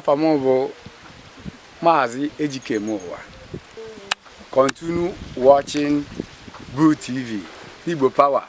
Afa m bụ Maazị Ejike Ụwa. Continue watching Boo TV, Igbo Power.